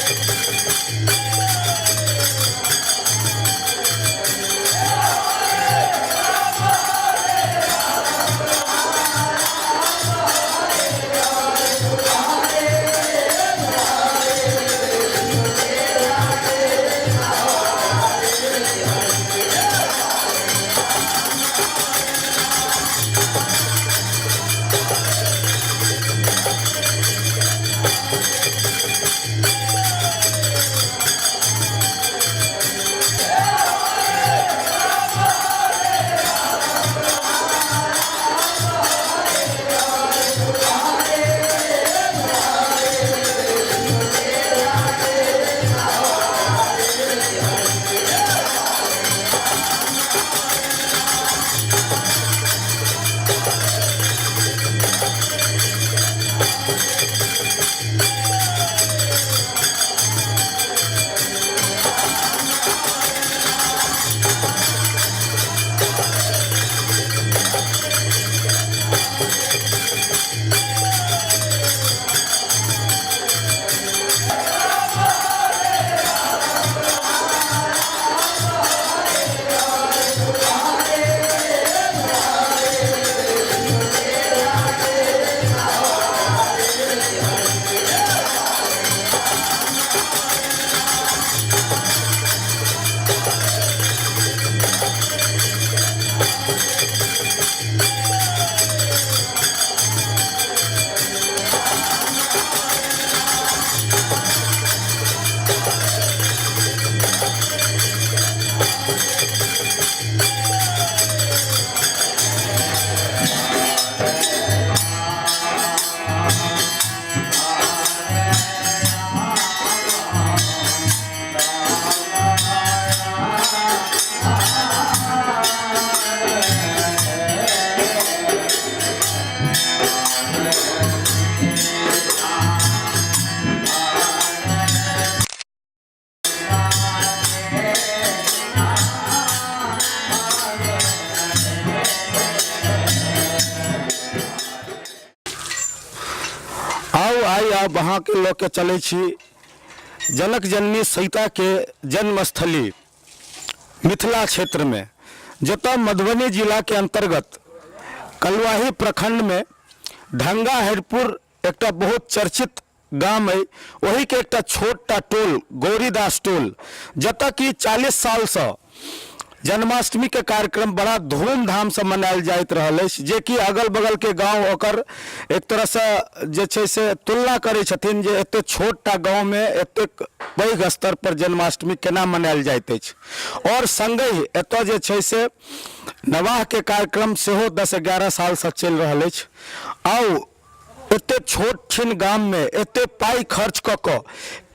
Thank आउ आइ आब अहाँके लऽ के चलै छी जनक जननी सीताके जन्मस्थली मिथिला क्षेत्रमे, जतऽ मधुबनी जिलाके अन्तर्गत कलुआही प्रखण्डमे ढंगा हरिपुर एकटा बहुत चर्चित गाम अइ, ओहिके एकटा छोटटा टोल गौरीदास टोल, जतऽ कि 40 सालसँ जन्माष्टमीके कार्यक्रम बड़ा धूमधामसँ मनायल जाइत रहल अछि, जेकि अगल बगलके गाँव ओकर एक तरहसँ जे छै से तुलना करै छथिन जे एतेक छोटटा गाँवमे एतेक पैघ स्तर पर जन्माष्टमी केना मनायल जाइत अछि। आओर सङ्गहि एतऽ जे छै से नवाहके कार्यक्रम सेहो 10-11 सालसँ चलि रहल अछि। आउ एतेक छोट छिन गाममे एतेक पाइ खर्च कऽ कऽ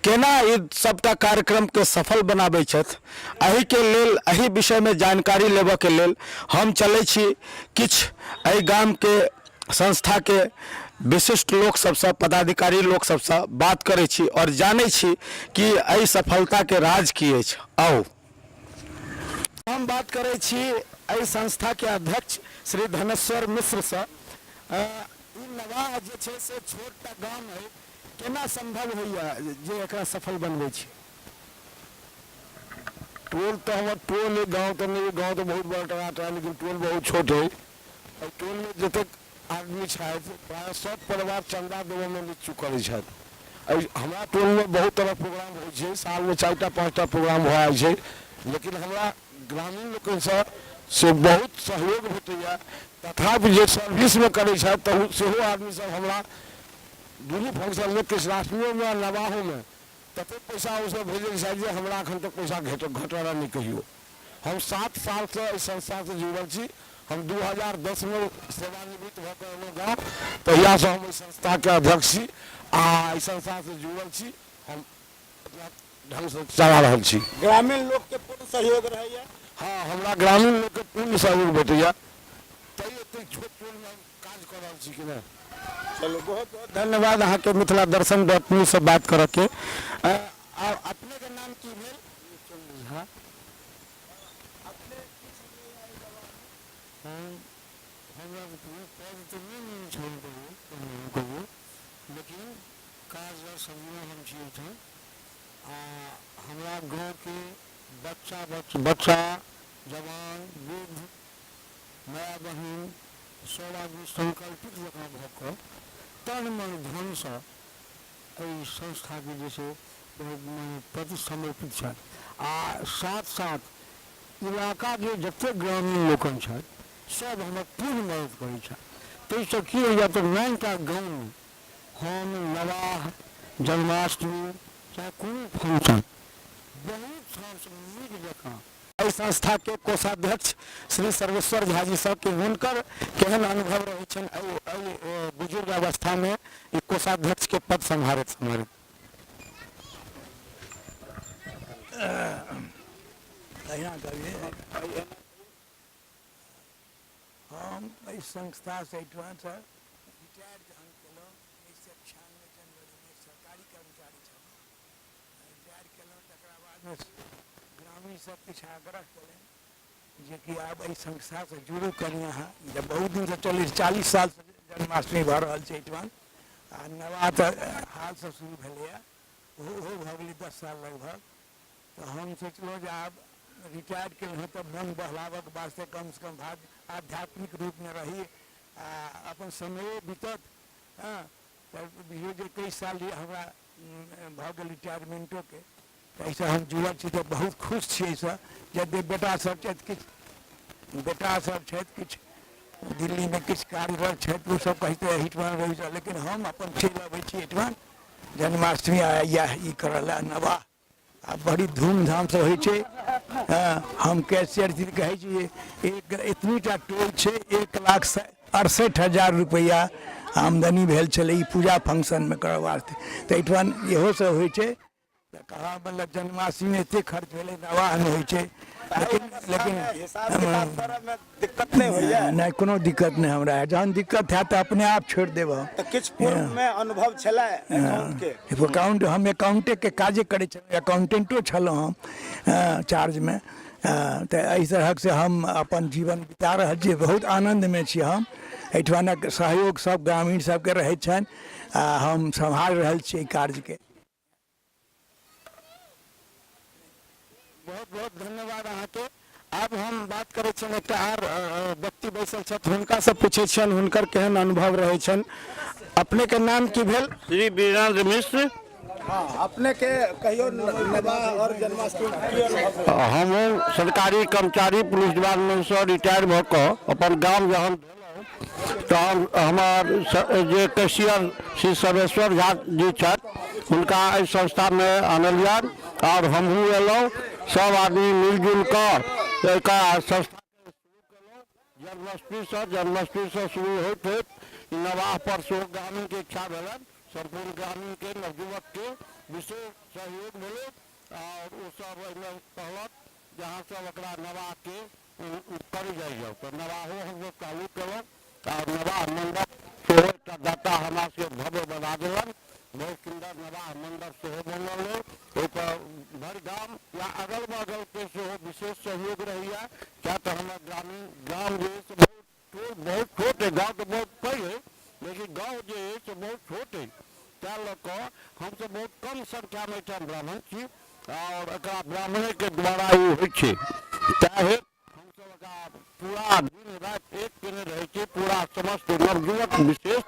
केना ई सबटा कार्यक्रमके सफल बनाबै छथि, एहिके लेल एहि विषयमे जानकारी लेबऽके लेल हम चलै छी किछु एहि गामके संस्थाके विशिष्ट लोक सबसँ, पदाधिकारी लोक सबसँ बात करै छी आओर जानै छी कि एहि सफलताके राज की अछि। आउ हम बात करै छी एहि संस्थाके अध्यक्ष श्री धनेश्वर मिश्रसँ। ई नवाह जे छै से छोटटा गाम है, केना संभव होइए जे एकरा सफल बनबै छी? टोल तऽ हमर टोल है, गाँव तऽ नहि, गाँव तऽ बहुत बड़का टा, लेकिन टोल बहुत छोट है। एहि टोलमे जतेक आदमी छथि प्रायः सब परिवार चन्दा देबऽमे नहि चूक करै छथि। एहि हमरा टोलमे बहुत तरहक प्रोग्राम होइ छै, सालमे 4टा 5टा प्रोग्राम भऽ जाइ छै, लेकिन हमरा ग्रामीण लोकनिसँ से बहुत सहयोग भेटैए। तथापि जे सर्विसमे करै छथि तऽ सेहो आदमीसभ हमरा दुनू फंक्शनमे, कृष्णाष्टमियोमे आ नवाहोमे, ततेक पैसा ओसभ भेजै छथि जे हमरा एखन तक पैसा घटल नहि कहियो। हम 7 सालसँ एहि संस्थासँ जुड़ल छी। हम 2010मे सेवानिवृत्त भऽ कऽ एलहुँ गाँव, तहियासँ हम एहि संस्थाके अध्यक्ष छी आ एहि संस्थासँ जुड़ल छी। हम अपना ढङ्गसँ चला रहल छी। ग्रामीण लोकके पूर्ण सहयोग रहैए? हँ, हमरा ग्रामीण लोकके पूर्ण सहयोग भेटैए, तैँ एतेक छोट टोलमे हम काज कऽ रहल छी कि नहि। चलू, बहुत बहुत धन्यवाद अहाँके मिथिला दर्शन डॉट न्यूजसँ बात करऽके। अपनेके नाम की भेल? झा। हमरा कोनो पद तऽ नहि मिलल छल कहियो कहियो, लेकिन काज सदियो हम छी एहिठाम। आ हमरा गाँवके बच्चा बच्चा जवान वृद्ध माय बहिन सब आदमी संकल्पित जकाँ भऽ कऽ तन मन धनसँ एहि संस्थाके जे छै प्रति समर्पित छथि। आ साथ साथ इलाकाके जतेक ग्रामीण लोकनि छथि सब हमर पूर्ण मदति करै छथि। ताहिसँ की होइए तऽ 9टा गाँवमे हम नवाह जन्माष्टमी चाहे कोनो फंक्शन बहुत ठामसँ नीक जकाँ एहि संस्थाके कोषाध्यक्ष श्री सर्वेश्वर झा जी सँ कि हुनकर केहन अनुभव रहै छनि एहि बुजुर्ग अवस्थामे ई कोषाध्यक्षके पद सम्हारैत सम्हारैत। तहिना करियै। हम एहि संस्थासँ एहिठामसँ रिटायर जहन केलहुँ 1996 जनवरीमे, सरकारी कर्मचारी छलहुँ, रिटायर केलहुँ, तकरा बादमे ग्रामीण सब किछु आग्रह केलनि जेकि आब एहि संस्थासँ जुड़ू कनि अहाँ, जब बहुत दिनसँ चलै 40 सालसँ जन्माष्टमी भऽ रहल छै एहिठाम आ नवाह तऽ हालसँ शुरू भेलैए, ओहो भऽ गेलै 10 साल लगभग। तऽ हम सोचलहुँ जे आब रिटायर केलहुँ तऽ मन बहलाबक वास्ते कमसँ कम भाग आध्यात्मिक रूपमे रही आ अपन समयो बीतत। हँ, तऽ बुझियौ जे 21 साल हमरा भऽ गेल रिटायरमेंटोके, तऽ एहिसँ हम जुड़ल छी तऽ बहुत खुश छी एहिसँ। यद्यपि बेटा सब छथि, किछु बेटा सब छथि, किछु दिल्लीमे किछु कार्यरत छथि, ओसभ कहैत एहिठमा रहै छथि, लेकिन हम अपन चलि अबै छी एहिठमा जन्माष्टमी आ इएह ई करऽ लए नवाह आ बड़ी धूमधामसँ होइ छै। हँ, हम कैशियर जी कहै छी, एक एतनीटा टोल छै, 1,68,000 रुपैआ आमदनी भेल छलै ई पूजा फंक्शनमे करऽ वास्ते। तऽ एहिठमा इहो सब होइ छै। तऽ कहाँ मतलब जन्माष्टमीमे एते खर्च भेलै, नवाहमे होइ छै, लेकिन लेकिन हिसाब किताब करऽमे दिक्कत नहि होइया? नहि, कोनो दिक्कत नहि हमरा। जहन दिक्कत हैत तऽ अपने आप छोड़ि देब हम। तऽ किछु पूर्वमे अनुभव छलै अकाउंटके? अकाउंट, हम अकाउंटेके काजे करै छलहुँ, अकाउंटेंटो छलहुँ हम चार्जमे। तऽ एहि तरहक से हम अपन जीवन बिता रहल छी, बहुत आनन्दमे छी हम। एहिठुमानक सहयोग सब ग्रामीण सबके रहै छनि आ हम सम्हारि रहल छी एहि कार्यके। बहुत बहुत धन्यवाद अहाँके। आब हम बात करै छियनि, एकटा आर व्यक्ति बैसल छथि, हुनकासँ पूछै छियनि हुनकर केहन अनुभव रहै छनि। अपनेके नाम की भेल? श्री वीरेंद्र मिश्र। हँ, अपनेके कहियो नवाह और जन्माष्टमी की अनुभव? हमहूँ सरकारी कर्मचारी पुलिस डिपार्टमेंटसँ रिटायर भऽ कऽ अपन गाम जहन तहन हमर जे कैशियर श्री सर्वेश्वर झा जी छथि, हुनका एहि संस्थामे आनलियनि आओर हमहूँ अयलहुँ। सब आदमी मिलजुलि कऽ एकर संस्था जन्माष्टमीसँ शुरू होइत होइत नवाह पर सेहो ग्रामीणके इच्छा भेलनि। सम्पूर्ण ग्रामीणके, नवयुवकके विशेष सहयोग भेलै आओर ओसभ एहिमे कहलक जे अहाँसभ एकरा नवाहके करै जाइ जाउ। तऽ नवाहो हमसभ चालू केलहुँ आओर नवाह मण्डप सेहो एकटा दाता हमरा सबके भव्य बना देलनि। बहुत सुन्दर नवाह मण्डप सेहो बनल अइ। ओहिपर भरि गाम या अगल बगलके सेहो विशेष सहयोग रहैए, किएक तऽ हमर ग्रामीण गाम जे अइ से बहुत टोल बहुत छोट अइ, गाँव तऽ बहुत पैघ अइ लेकिन गाँव जे अइ से बहुत छोट अइ। ताहि लऽ कऽ हमसभ बहुत कम संख्यामे एहिठाम ब्राह्मण छी आओर एकरा ब्राह्मणेके द्वारा ई होइ छै। ताहि हेतु हमसभ एकरा पूरा दिन राति एक केने रहै छी, पूरा समस्त नवयुवक विशेष।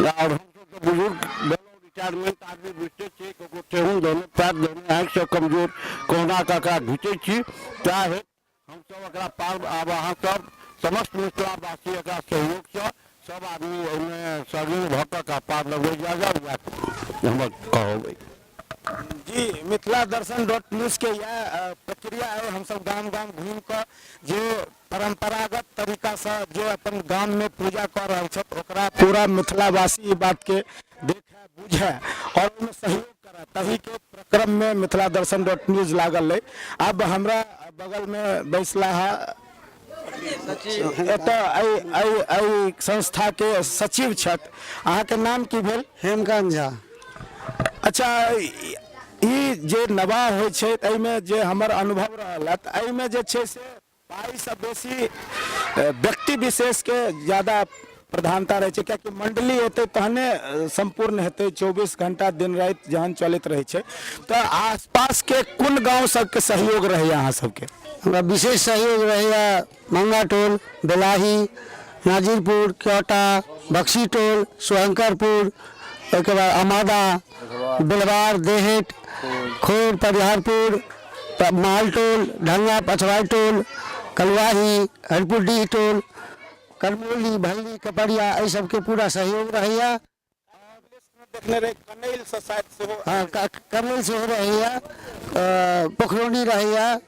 आओर हमसभ तऽ बुजुर्ग भेलहुँ, रिटायरमेंट आदमी बुझिते छियै, ककरो ठेहुन धोने, पैर धोने, आँखिसँ कमजोर, कहुना कऽ एकरा घिचै छी। ताहि हेतु हमसभ एकरा पार आब अहाँसभ समस्त मिथिलावासी एकरा सहयोगसँ सब आदमी एहिमे सहयोग भऽ कऽ एकरा पार लगबै जा जाउ, इएह हमर कहब अछि। जी, मिथिला दर्शन डॉट न्यूजके इएह प्रक्रिया है। हमसभ गाम गाम घूमि कऽ जे परम्परागत तरीकासँ जे अपन गाममे पूजा कऽ रहल छथि, ओकरा पूरा मिथिलावासी ई बातके देखै, बुझै आओर ओहिमे सहयोग करए, तहीके प्रक्रममे मिथिला दर्शन डॉट न्यूज लागल अइ। आब हमरा बगलमे बैसला है एतऽ एहि एहि एहि संस्थाके सचिव छथि। अहाँके नाम की भेल? हेमकान्त झा। अच्छा, ई जे नवाह होइ छै, एहिमे जे हमर अनुभव रहल है, तऽ एहिमे जे छै से पाइसँ बेसी व्यक्ति विशेषके ज्यादा प्रधानता रहै छै, कियाकि मण्डली एतै तहने सम्पूर्ण हेतै। 24 घंटा दिन राति जहन चलैत रहै छै, तऽ आसपासके कोन गाँव सबके सहयोग रहैए अहाँ सबके? हमरा विशेष सहयोग रहैए मंगा टोल, बेलाही, नाजिरपुर, क्योटा, बक्सी टोल, शुभंकरपुर, ओहिके बाद अमादा, बेलवार, देहेट, खोर, परिहारपुर, माल टोल, ढंगा, पछवाइ टोल, कलुआही, हरिपुरडीह टोल, करमौली, भल्ली, कपड़िया, एहि सबके पूरा सहयोग रहैए। देखने रही कनैलसँ शायद सेहो? हँ, कनैल सेहो रहैए, पोखरौनी रहैए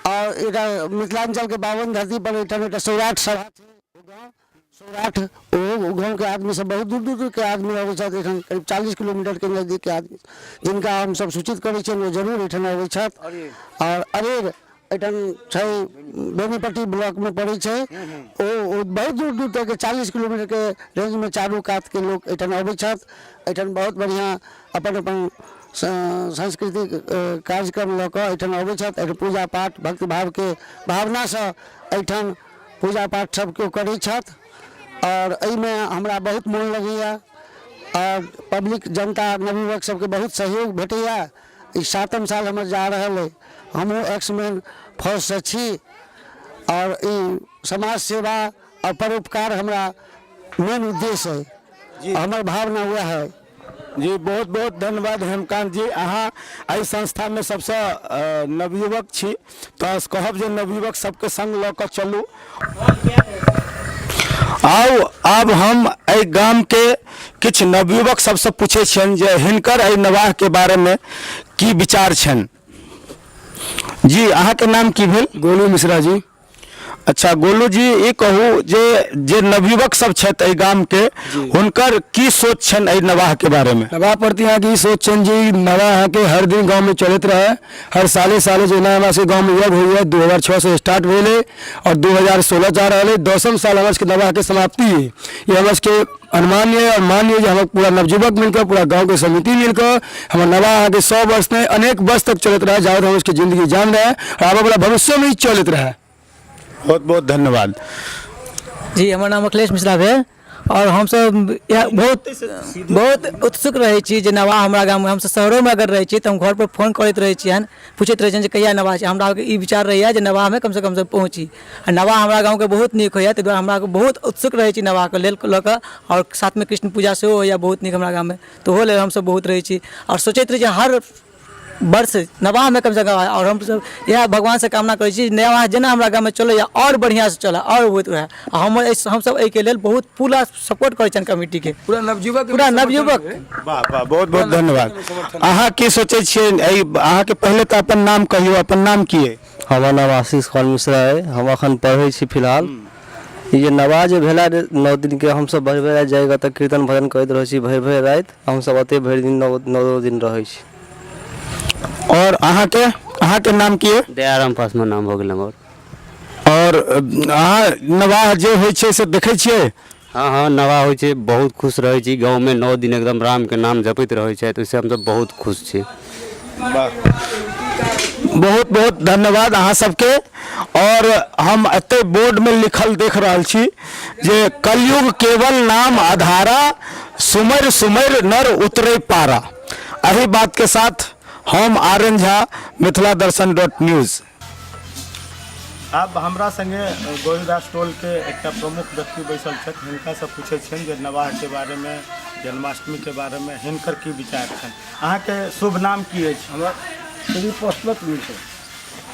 आओर एकटा मिथिलाञ्चलके पावन धरती पर एहिठाम एकटा सौराठ सभा छै, ओ गाँव सौराठ, ओहो गाँवके आदमी सब, बहुत दूर दूर दूरके आदमी अबै छथि एहिठाम, करीब 40 किलोमीटरके नजदीकके आदमी, जिनका हमसब सूचित करै छियनि ओ जरूर एहिठाम अबै छथि। आओर अरेर एहिठाम छै, बेनीपट्टी ब्लॉकमे पड़ै छै, ओ बहुत दूर दूर तकके 40 किलोमीटरके रेंजमे चारू कातके लोक एहिठाम अबै छथि। एहिठाम बहुत बढ़िआँ अपन अपन सांस्कृतिक कार्यक्रम लऽ कऽ एहिठाम अबै छथि। एहिठाम पूजा पाठ भक्तिभावके भावनासँ एहिठाम पूजा पाठ सब केओ करै छथि आओर एहिमे हमरा बहुत मोन लगैए आओर पब्लिक जनता नवयुवक सबके बहुत सहयोग भेटैए। ई 7म साल हमर जा रहल अइ। हमहूँ एक्समैन फौजसँ छी आओर ई समाज सेवा आओर परोपकार हमरा मेन उद्देश्य अइ, हमर भावना वएह अइ। जी, बहुत बहुत धन्यवाद हेमकान्त जी। अहाँ एहि संस्थामे सबसँ नवयुवक छी, तऽ कहब जे नवयुवक सबके संग लऽ कऽ चलू। आउ आब हम एहि गामके किछु नवयुवक सबसँ पूछै छियनि जे हिनकर एहि नवाहके बारेमे की विचार छनि। जी, अहाँके नाम की भेल? गोलू मिश्रा जी। अच्छा गोलू जी, ई कहू जे जे नवयुवक सब छथि एहि गामके, हुनकर की सोच छनि एहि नवाहके बारेमे? नवाह प्रति अहाँके ई सोच छनि जे ई नवाह अहाँके हर दिन गाँवमे चलैत रहै, हर साले साले। जेना हमरा सबके गाँवमे यज्ञ होइए, 2006 से स्टार्ट भेलै आओर 2016 जा रहल अइ, 10म साल हमरा सबके नवाहके समाप्ति अइ। ई हमरा सबके अनुमान यऽ आओर मान्य यऽ जे हमर पूरा नवयुवक मिलकऽ, पूरा गाँवके समिति मिलकऽ हमर नवाह अहाँके 100 वर्ष नहि, अनेक वर्ष तक चलैत रहै, जाबत हमर सबके जिन्दगी जान रहै आओर आबऽवला भविष्योमे ई चलैत रहै। बहुत बहुत धन्यवाद। जी, हमर नाम अखिलेश मिश्रा भेल आओर हमसब इएह बहुत बहुत उत्सुक रहै छी जे नवाह हमरा गाममे। हमसब शहरोमे अगर रहै छी तऽ हम घरपर फोन करैत रहै छियनि, पूछैत रहै छियनि जे कहिया नवाह छै। हमरा ई विचार रहैए जे नवाहमे कमसँ कम हमसब पहुँची आओर नवाह हमरा गाँवके बहुत नीक होइए, ताहि दुआरे हमरा बहुत उत्सुक रहै छी नवाहके लेल लऽ कऽ। आओर साथमे कृष्ण पूजा सेहो होइए बहुत नीक हमरा गाममे, तऽ ओहो लेल हमसब बहुत रहै छी आओर सोचैत रहै छी हर वर्ष नवाहमे कमसँ कम। आओर हमसब इएह भगवानसँ कामना करै छी, नवाह जेना हमरा गाममे चलैए आओर बढ़िआँसँ चलए आओर होइत रहए। आ हमर एहि हमसब एहिके लेल बहुत पूरा सपोर्ट करै छियनि कमिटीके, पूरा नवयुवक, पूरा नवयुवक। वाह वाह, बहुत बहुत धन्यवाद। अहाँ की सोचै छियै एहि अहाँके पहिले तऽ अपन नाम कहियौ, अपन नाम की अइ? हमर नाम आशीष कुमार मिश्रा अइ, हम अखन पढ़ै छी फिलहाल। ई जे नवाह जे भेला 9 दिनके, हमसब भरि भरि राति जागि कऽ ओतऽ कीर्तन भजन करैत रहै छी भरि भरि राति। हमसब ओतहि भरि दिन 9 दिन रहै छी। आओर अहाँके नाम की अइ? दयाराम पासवान नाम भऽ गेल हमर। आओर अहाँ नवाह जे होइ छै से देखै छियै? हँ हँ, नवाह होइ छै, बहुत खुश रहै छी। गाँवमे 9 दिन एकदम रामके नाम जपैत रहै छथि, ओहिसँ हमसब बहुत खुश छी। बहुत बहुत धन्यवाद अहाँ सबके। और हम एते बोर्ड में लिखल देख रहल छी जे कलयुग केवल नाम आधारा, सुमर सुमर नर उतरे पारा। एही बात के साथ हम आर एन झा, मिथिला दर्शन डॉट न्यूज। आब हमरा संगे गौरीदास टोल के एकटा प्रमुख व्यक्ति बैसल छथि, हिनका से पूछै छियनि जे नवाह के बारे में, जन्माष्टमी के बारे में हिनकर की विचार छनि। अहाँके शुभ नाम की अछि? हमर श्री पशुपति मिश्र।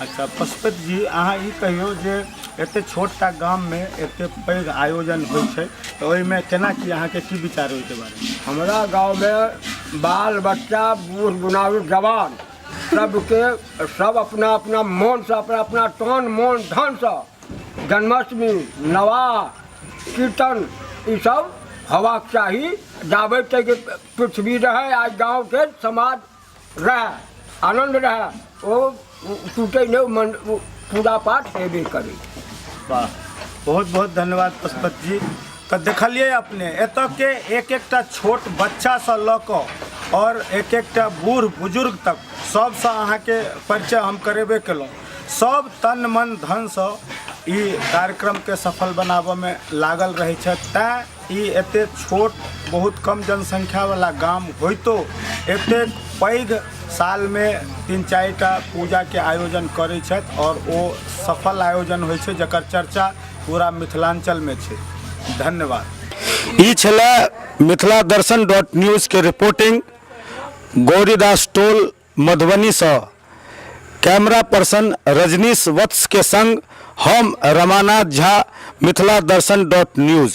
अच्छा पशुपति जी, अहाँ ई कहियौ जे एते छोट टा गाममे एते पैघ आयोजन होइ छै तऽ ओहिमे केना की अहाँके की विचार ओहिके बारेमे? हमरा गाँवमे बाल बच्चा, बूढ़ बुनारू, जवान सबके सब अपना अपना मोनसँ, अपना अपना तन मन धनसँ जन्माष्टमी, नवाह, कीर्तन ई सब होबाक चाही। जाबे तक पृथ्वी रहै आ गाँवके समाज रहै, आनन्द रहै, ओ टूटै नहि, मन पूजा पाठ हेबे करै। वाह, बहुत बहुत धन्यवाद पशुपति जी। तऽ देखलियै अपने एतऽ के एक एकटा छोट बच्चासँ लऽ कऽ आओर एक एकटा बूढ़ बुजुर्ग तक सबसँ अहाँके परिचय हम करेबे केलहुँ। सब तन मन धनसँ ई कार्यक्रमके सफल बनाबऽमे लागल रहै छथि, तैँ ई एतेक छोट बहुत कम जनसंख्यावला गाम होइतो एतेक पैघ सालमे 3-4 टा पूजाके आयोजन करै छथि आओर ओ सफल आयोजन होइ छै जकर चर्चा पूरा मिथिलाञ्चलमे छै। धन्यवाद। ई छलै मिथिला दर्शन डॉट न्यूजके रिपोर्टिंग गौरीदास टोल मधुबनीसँ कैमरा पर्सन रजनीश वत्सके संग हम रमानाथ झा, मिथिला दर्शन डॉट न्यूज़।